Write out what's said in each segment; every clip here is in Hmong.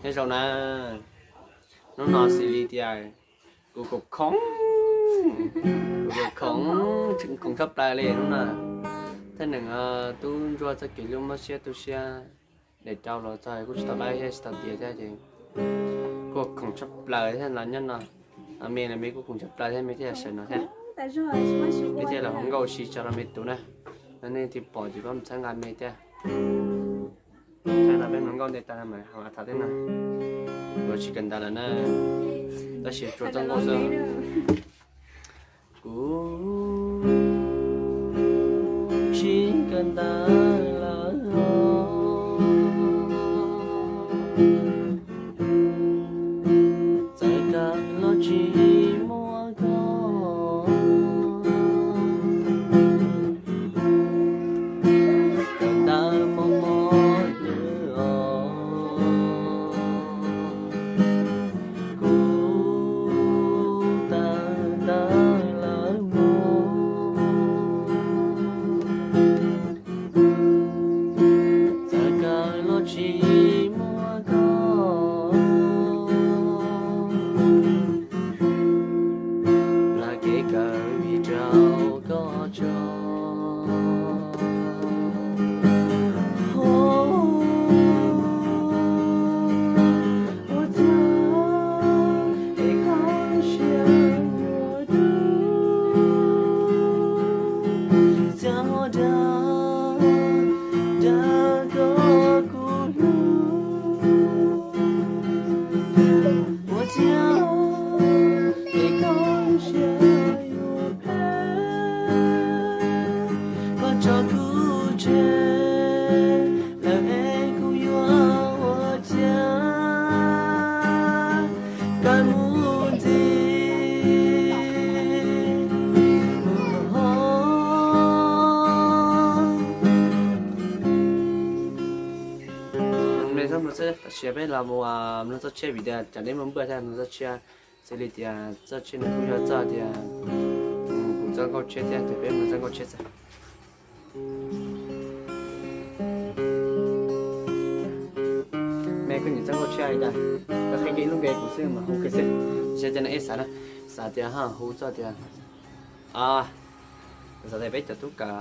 Nyob zoo na, hnub no xws li tias kuv khoom khoom, kuv khoom khoom, khoom tshaj plaws li hnub no. Thaj neem tub ntsuag txoj kev hlub mob siab tu siab, daim rau los txog kuj tsis tau laib thiab tsis tau tiav thiab ces kuj khoom tshaj plaws thiab los nyob no. Me los me kuj khoom tshaj plaws thiab me thiaj sawv no thiab. Me thiaj los hu nkauj si tso rau me tus na. No nej thiaj pom ces pab mus txhawb nqa me thiab. Thaum no peb mus nkauj ntej tag no mas tham thiab no. Kuv tsis kawm ntawv lawm na, tab sis tsuas txoj nkauj xwb. Kuv tsis kawm ntawv lawm, txawm kawm los tsis muaj koj. Kawm ntawv mob mob lwm os, kuv tawm ntawv lawm mus, txawm kawm los tsis muaj koj. Plam kev kawm vim rau koj tso. Ua cas es koj siab yuav dub, txog dag dag koj kuv hlub. Ua cas es koj siab yuav phem, koj tso kuv tseg lawm es kuv yuav ua cas kawm mus ntxiv. Tam sim peb los mus mloog txoj tshiab vim tias tsam neb muaj npaj thiab mloog txoj tshiab. Xws li tias txoj tshiab no kuj yog txoj tias kuv txoj nkauj tshiab thiab ces peb mloog txoj nkauj tshiab xwb. Me koj nyiam txoj nkauj tshiab li cas? Koj qhia kiag lub npe kuv xwb mas hu kiag xwb. Xav tias nej xav na, xav tias ho hu txoj tias, xav tias peb cov tub kawm,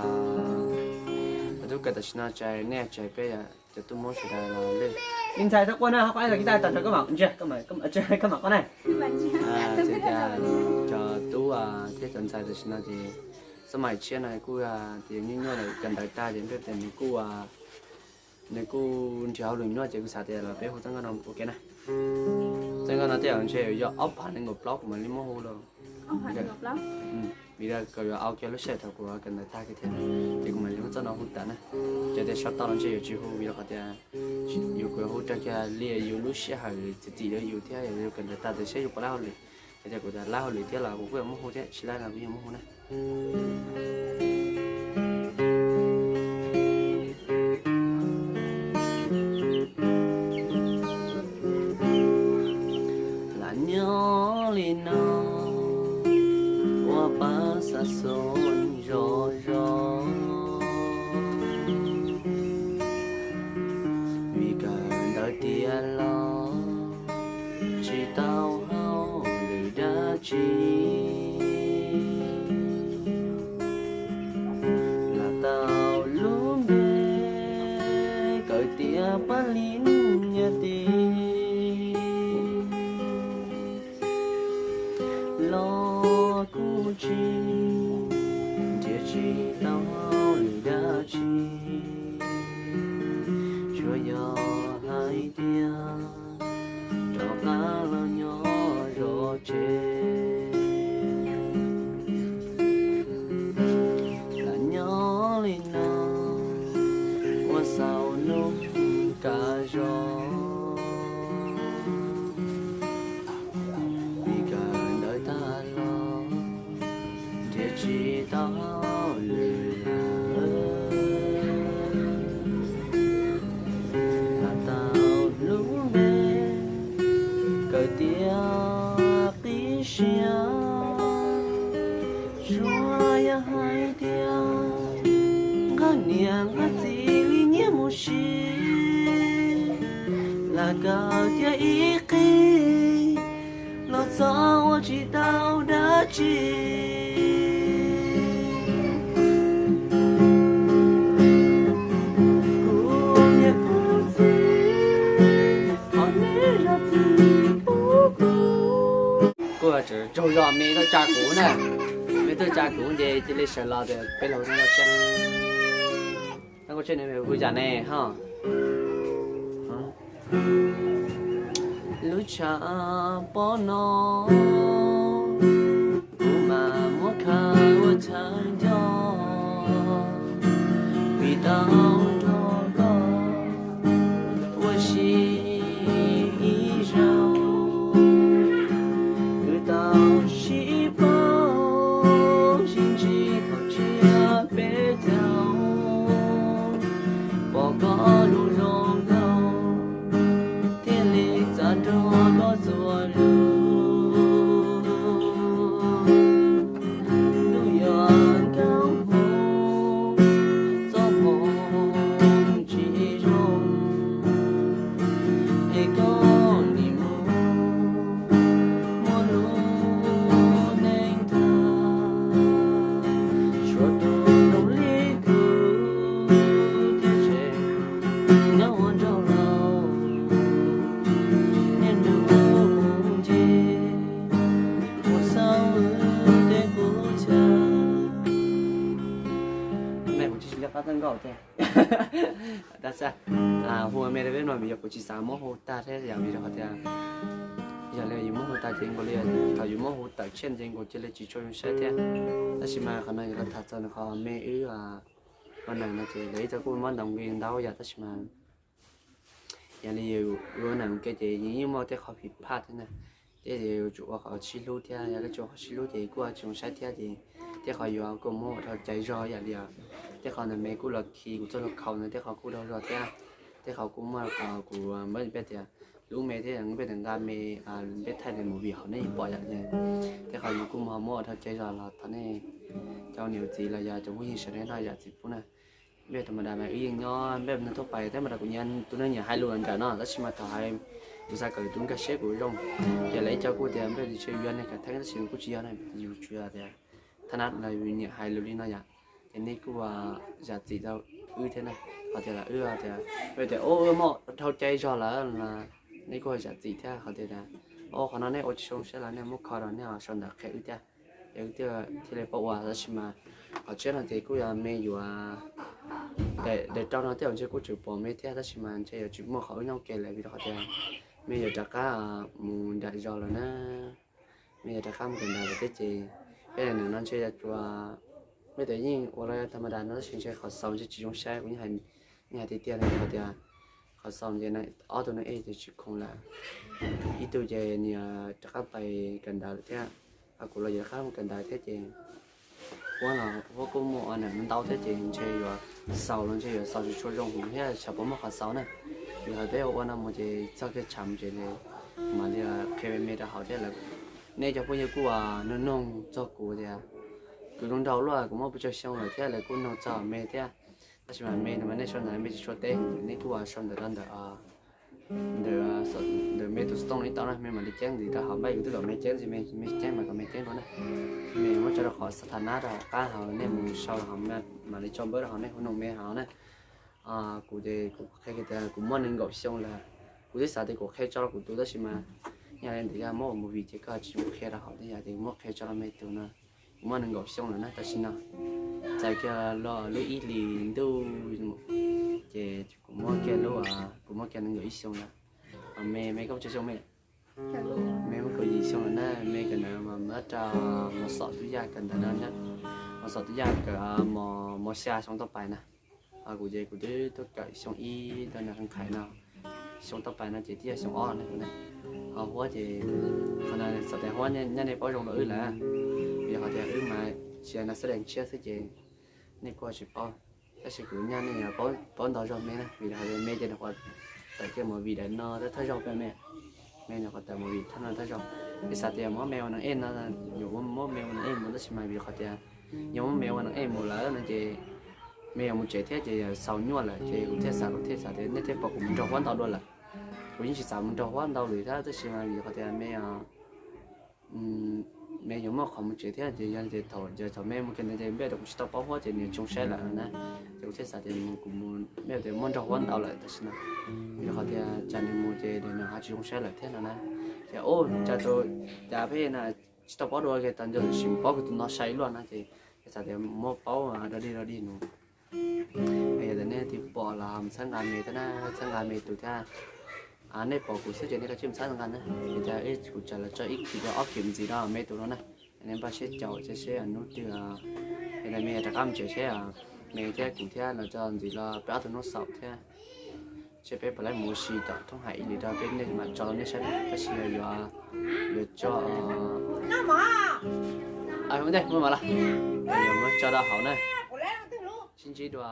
cov tub kawm tam sim no tsis hais nej tsis hais peb cov tub Hmoob sawv daws los lwj. Me ntxhais txhob quaj na, ho quaj los kiv tais tag nrho koj mam ntsia, koj mam quaj na. Txhais tias cov tub thiab cov ntxhais tam sim no ces xab mais tshiab no kuj tias nyuaj nyuaj lawm, kawm ntawv tag ces nws kuj, nws kuj nrhiav hauj lwm nyuaj ces kuv xav tias los peb hu txoj nkauj no ua ke na. Txoj nkauj no tej zaum ntshe yuav yog ob phav nees nkaum plaub kuv mam li muab hu los. Vim yog kom yuav au kiag lub sij hawm thaum kuv kawm ntawv tag kiag thiab, ces kuv mam li muab txoj no hu tawm na. Ces tias sau tau los ntshe yuav tsis hu vim rau qhov tias yus kuv yuav hu raws kiag li yus lub sij hawm txim txim rau yus thiab yus kawm ntawv tag ces saib yus puas laib hauj lwm. Yog tias kuv laib hauj lwm thiab los kuv kuj yuav muab hu thiab, tsis laib los kuv yeej muab hu na. Lam nyob li no ua pab xa xo zog zog, vim kawm ntawv tiav los tsis tau hauj lwm dab tsi. Lam tau lub npe kawm tiav pab li niam tij, los kuj tsis nrhiav tsis tau hauj lwm dab tsi, tsuas yog hais tias rov qab los nyob zov tsev. Lam nyob li no ua xaus nub ka zog, vim kawm ntawv tag los nrhiav tsis tau hauj lwm lawm. Lam tau lub npe kawm tiav qib siab, tsuas yog hais tias nqa niam nqa txiv li nyiaj mus sim, lam kawm Cia ib qig los txog ua tsis tau dab tsi. Kuv niam kuv txiv, qhov me zog txiv pub kuv. Kuv tsaug zog me tuaj tsa kuv na, me tuaj tsa kuv ces cia li sawv los tias peb los no los tsa. Tab kuv tseem nws hu yam ne ho. Lub tshav pob no kuv mam muab khaws ua chaw nco, vim tau nrog koj ua si ib zaug, kwv tau sib paub sib ntsib thaum tsiab peb caug, pom koj lub zoo nkauj thiaj li txav nrog koj txuas lus. Lub yuav nkauj hmoov, txoj hmoov tsis zoo, es koj nim mus muaj lub neej tag, tshuav tus zoo li kuv thiab tsev nyob ua nraug laus, niaj hnub mus nce ua xauj wb tej qub chaw. Kuv tsis nco qab txawj nkauj thiab. Dab tsi, hu me rau peb no vim yog kuv tsis xav muab hu tag thiab yom, vim rau qhov tias yog li yus muab hu tag ces nkaus li thaum yus muab hu tawm tshiab ces nkaus cia li tsis tshua zoo saib thiab. Tab sis mas qhov no yog los tham txog nws qhov me wb ua neej no ces lawv ib txhia kuj muab ntaus nqi ntau yom, tab sis mas yog li yus ua neej ua ke ces yeej muaj tej qhov phiv phaj thiab na. Ces yuav tsum ua qhov sib hlub thiab, yog koj tsis ua qhov sib hlub ces kuj tsis zoo saib thiab ces tej qhov yuav kuj muab ua dhau cai zog yam li os. Tej qhov ntawd me kuj los khi kuv txoj lus khaus ntawd tej qhov kuj dhau zog thiab. Tej qhov kuj muaj qhov kuv npaj peb tias hlub me thiab peb tias nqa me, peb thaij li movie hauv nej yeej pom yom. Tej qhov yus kuj ho muab ua dhau cai zog los thov nej cov niam txiv los yog cov phooj ywg sawv daws noj zam txim pub na. Peb tham ma das mas wb yeej nyob peb nws tuaj pais thiab mas kuv nyiam tus neeg nyiam hais lus nrawm no tab sis mas thaum hais kuv xav kom tus nkag siab kuv zoo. Ces lawv ib co kuj tias npej tus tsis yuav nej kam theeb tab sis kuj tsis yog na, yus tsuas tias thaj nab los yus nyiam hais lus li no yom. Ces nej kuj zam txim rau wb thiab na, qhov tias wb tias, wb tias o wb muab dhau cai zog lawm, nej kuj zam txim thiab qhov tias o qhov no nej ua tsis zoo saib los nej muab kho rau nej ho sau ntawv qhia wb thiab. Es wb thiaj li paub ua tab sis mas qhov tshiab no ces kuj yog me yuav daim rau no thiab ntshe kuj tseem pom me thiab tab sis mas ntshe yuav tsis muaj qhov wb nyob ke lawm vim rau qhov tias me yuav rov qab mus nram zos lawm na. Me yuav rov qab mus kawm nram lawm thiab ces peb daim neem no ntshe yuav tsuas, peb tias yeej ua los tham ma das no tab sis ntshe qhov xaus ntshe tsis zoo saib, kuv yeej hais tiag tiag li qhov tias qhov xaus ces ob tug neeg ej ces tsis khoom lawm. Ib tug ces nws rov qab pais kawm nram lawm thiab, kuv los yuav rov qab mus kawm nram thiab ces huab los huab kuj muaj ua neem ntau thiab ces ntshe yuav xaus los ntshe yuav xaus tsis tshua zoo thiab tsis pom muaj qhov xaus na. Vim hais peb ua ua no mus ces txog kiag tshav mus ces mam li qhia me me rau hauv thiab lawv, nej cov phooj ywg kuj nug nug txog kuv tias kuv zoo nraug luaj kuv muaj pes tsawg xyoo lawm thiab lawv kuj nug txog me thiab. Tab sis mas me no mas nej sau ntawv me tsis tshua teb, nej kuj sau ntawv rau ntawm ntawm me tus xov tooj no ib tau na, me mam li ceeb ntxiv rau hauv, npaj kuv twb kom me ceeb ntxiv, me ceeb mas kom me ceeb rau na. Me muab tso rau qhov xav tham nab rau hauv qab hauv, nej mus sau hauv mam li tso npawb rau hauv, nej hu nug me hauv na. Kuv ces kuv qhia tias kuv muaj nees nkaum xyoo lawm, kuv twb xav tias kuv qhia tso rau kuv tus tab sis mas yog li ntawd yog muab ua movie ces koj tsis zoo qhia rau hauv thiab, yog tias muab qhia tso rau me tus no. Kuv muaj nees nkaum xyoo lawm na tam sim no, txais kiag los lub ib hlis ntuj ces kuv muaj kiag lub, kuv muaj kiag nees nkaum ib xyoo lawm. Me, me koj muaj tsawg xyoo me? Me muaj kaum yim xyoo lawm na, me kawm ntawv mas rau mos xom tub yaj kawm ntawv no, mos xom tub yaj kawm mos xya xyoo toj pais na. Kuv ces kuv twb tuaj kawm xyoo ib ntawm nqhais no, xyoo toj pais no ces twb yog xyoo ob ne. Ho huab ces qhov no xav tias huab nyaj nej paub zoo rau wb lawm, vim qhov tias wb mas tsis yog nas xab dees tshiab xwb ces nej kuj tsis paub. Tab sis kuv nyaj nej paub ntau zog me na, vim qhov tias me ces nws qhuav tawm kiag movie daim no thawj zaug peb me, me nws qhuav tawm movie thawj no thawj zaug. Peb xav tias muab me ua neeg ej no, yuav muab me ua neeg ej mus tab sis mas vim qhov tias yog muab me ua neeg ej mus lawm no ces me yuav mus tsev thiab ces xaus nyuaj lawm ces kuv thiaj xav, kuv thiaj xav tias nej thiaj pom kuv mus nrog huab ntau dua lawm. Kuv yeej tsis xav mus nrog Huab ntau lawm thiab, tab sis mas vim qhov tias me, me yuav muaj qhov mus tsev thiab ces yog tias thaum, thaum me mus kiag ntawd ces npej rau kuv tsis tau paub Huab ces nws zoo saib lawm no na. Ces kuv thiaj xav tias kuv mus, me tias muab nrog Huab ntau lawm tam sim no, vim qhov tias tsam nws mus ces nws ho tsis zoo saib lawm thiab no na. Ces ub, cas tus, cas peb na tsis tau paub dua kiag tas nco sim paub kiag tus no sai luaj no ces xav tias muab paub rau dig rau dig no. Yog tias nej twb pom los mus txhawb nqa me thiab na, txhawb nqa me tus thiab. Nej pom kuv xwb ces nej kav tsij mus txhawb nqa na, vim tias kuv tseem los tso ib kis rau ob kis ntxiv rau me tus no na. Nej npaj siab caum seb hnub twg, yog tias me rov qab mus tsev seb me thiab kuv thiab los tso ntxiv los peb ob tug hnub xaum thiab, seb peb puas laib mus ua si tom thoob hais ib lim rau peb nej mam tso rau nej saib na, tab sis yuav, yuav tso, ua ntej muaj mas los, yuav muab tso rau hauv na. Sib ntsib dua.